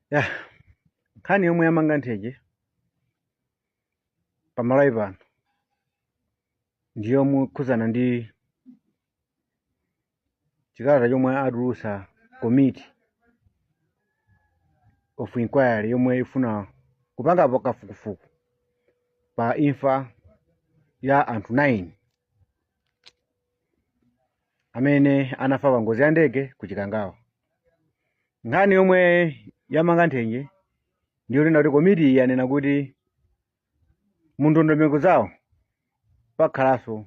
Ya, nkhani yomwe yamanga nthenje pamalawi pano ndi yomwe ikhudzana ndi chikalata chomwe atulutsa Committee of Inquiry yomwe ifuna kupangapo kafukufuku pa imfa ya anthu 9 amene anafa pa ngozi ya ndege ku Chikangawa. Nkhani yomwe yamanga nthenje ndi yonena kuti komiti iyi yanena kuti mu ndondomeko zawo pakhalanso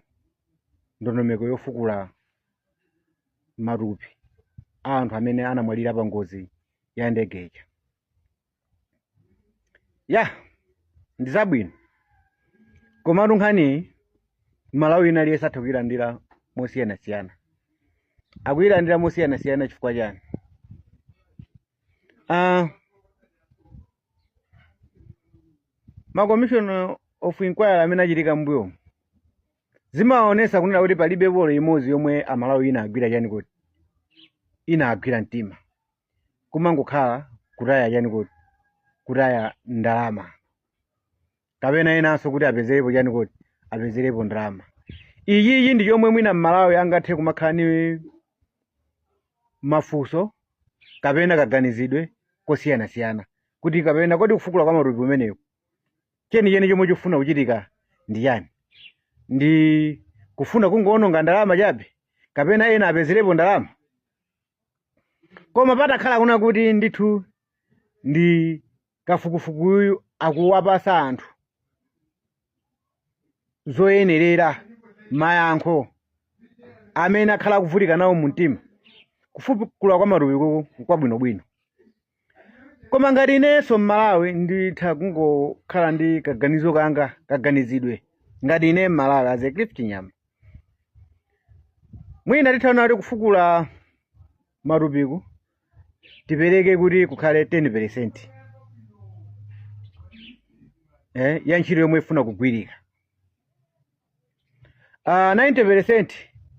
ndondomeko yofukula matupi a anthu amene anamwalira pa ngozi ya ndege ija. Ya, ndi zabwino, komatu nkhaniyi Mmalawi wina aliyense atha kuyilandira mosiyanasiyana. Akuyilandira mosiyanasiyana chifukwa chani? Ma commission of inquiry amene achitika m'mbuyomu zimaonesa kunena kuti palibe polo imodzi yomwe Amalawi inagwira chani kuti inagwira mtima, kumangokhala kutaya chani kuti kutaya ndalama, kapena enanso kuti apezerepo chani kuti apezerepo ndalama. Ichichi ndi chomwe mwina Mmalawi angathe kumakhala ni mafunso kapena kaganizidwe kosiyanasiyana kuti kapena kodi kufukula kwa matupi kumeneku chenicheni chomwe chifuna kuchitika ndi chani? Ndi kufuna kungoononga ndalama chabe kapena ena apezerepo ndalama? Koma patakhala kuna kuti ndithu ndi kafukufukuyu akuwapasa anthu zoyenerera, mayankho amene akhala akuvutika nawo mu mtima, kufukula kwa matupi kuku kwabwinobwino. Koma ngati inenso Mmalawi nditha kungokhala ndi kaganizo kanga, kaganizidwe ngati ine Mmalawi as a Cliff Chinyama, mwina tithaona kuti kufukula matupiku tipereke kuti kukhale 10% ya ntchito yomwe ifuna kugwirika, 90%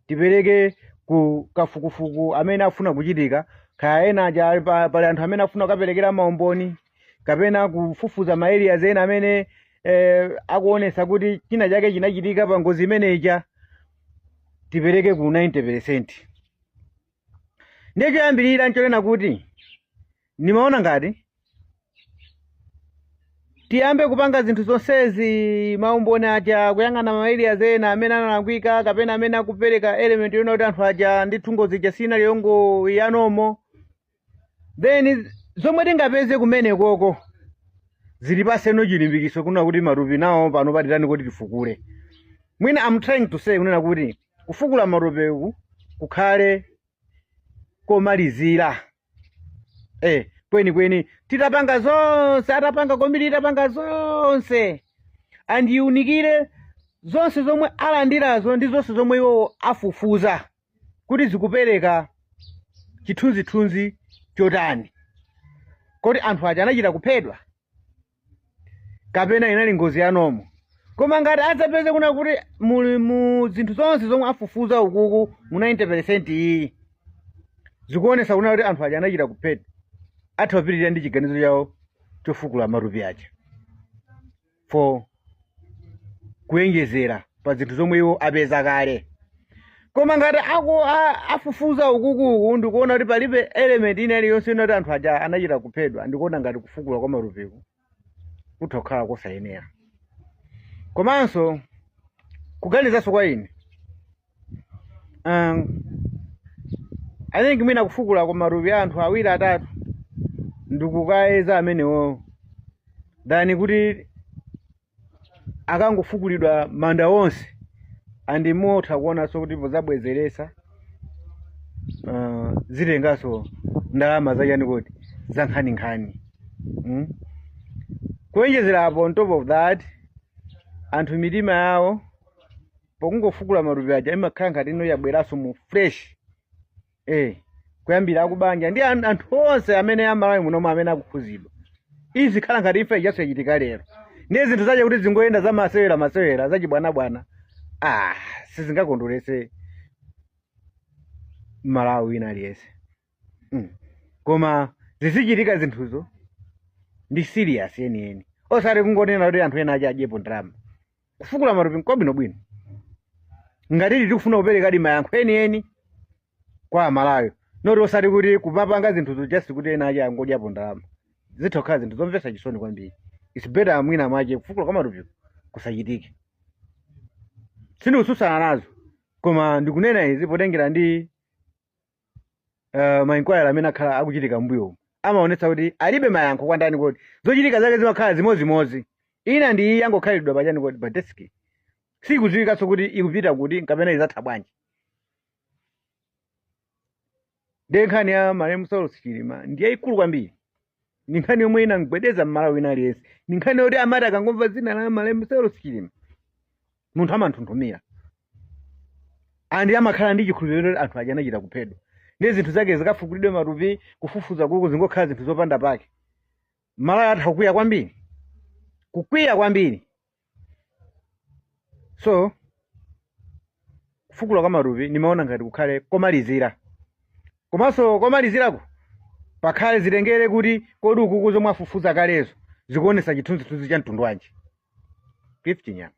tipereke ku kafukufuku amene afuna kuchitika, kaya ena aja ali pali anthu amene afuna kukaperekera maumboni kapena kufufuza ma areas ena amene akuonesa kuti china chake chinachitika pa ngozi imene ija, tipereke ku 90%. Ndiye choyambirira nchonena kuti nimaona ngati tiyambe kupanga zinthu zonsezi, maumboni aja, kuyang'ana ma areas ena amene analakwika kapena amene akupereka element yona kuti anthu aja ndithu ngozi ija sinali yongo ya normal, then zomwe tingapeze kumene koko zili paseno chilimbikiso kuna kuti matupi nawo pano patitani kuti tifukule. Mwina I'm trying to say kunena kuti kufukula matupiku kukhale komalizira kwenikweni titapanga zonse, atapanga komiti itapanga zonse andiunikire zonse zomwe alandirazo ndi zonse zomwe iwo afufuza kuti zikupereka chithunzithunzi chotani, kodi anthu aja anachita kuphedwa kapena inali ngozi ya normal. Koma ngati adzapeze kuna kuti muli mu zinthu zonse zomwe afufuza ukuku mu 90% iyi zikuonesa kuna kuti anthu aja anachita kuphedwa, atha kupitirira ndi chiganizo chawo chofukula matupi aja for kuyenjezera pa zinthu zomwe iwo apeza kale. Koma ngati afufuza ukukuku ndikuona kuti palibe element ina iliyonse ina kuti anthu aja anachita kuphedwa, ndikuona ngati kufukula kwa matupiku kutha kukhala kosayenera. Komanso kuganizanso kwa ine, I think mwina kufukula kwa matupi a anthu awiri atatu ndikukayeza amenewo than kuti akangofukulidwa manda onse, and mutha kuonanso kuti pozabwezeresa zitenganso ndalama zachani kuti za nkhaninkhani. Kuonjezera apo, on top of that, anthu mitima yawo pokungofukula matupi aja imakhala ngati ino yabweranso mu fresh, kuyambira akubanja ndi anthu onse amene amalawi munomo amene akukhuzidwa, izi khala ngati imfa ijaso yachitika lero. Ndiye zinthu zache kuti zingoyenda za masewera masewera zachibwanabwana, sizingakondwerese Malawi wina aliyense. Koma zizichitika zinthuzo Ndi serious yeniyeni, osati kungonena kuti anthu ena ache adyepo ndalama. Kufukula matupi nkwabwinobwino ngati tikufuna kuperekadi mayankho enieni kwa Amalawi, not osati kuti kumapanga zinthu just kuti ena ache angodyapo ndalama. Zitha kukhala zinthu zomvetsa chisoni kwambiri. It's better mwina mwache kufukula kwa matupi kusachitike. Sindikutsutsana nazo, koma ndikunena izi potengera ndi ma inquiry amene akhala akuchitika mbuyo, amaonetsa kuti alibe mayankho kwa ndani kodi. Zochitika zake zimakhala zimozimozi, ina ndi iyi yangokhalidwa pachani kodi, pa desk, sikudziwikanso kuti ikupita kuti kapena izatha bwanji. Ndiye nkhani ya malemu Saulos Chilima ndi yayikulu kwambiri, ndi nkhani yomwe inamgwedeza Mmalawi wina aliyense, ndi nkhani yoti amati akangomva dzina la malemu Saulos Chilima munthu amanthunthumira and amakhala ndi chikhulupiriro kuti anthu aja anachita kuphedwa. Ndi zinthu zake zikafukulidwe matupi, kufufuza kuku zingokhala zinthu zopanda pake. Malawi atha kukwiya kwambiri, kukwiya kwambiri. So kufukula kwa matupi nimaona ngati kukhale komalizira, komanso komalizirako pakhale zitengere kuti kodi ukuku zomwe afufuza kalezo zikuonesa chithunzithunzi cha mtundu wanji. Cliff Chinyama.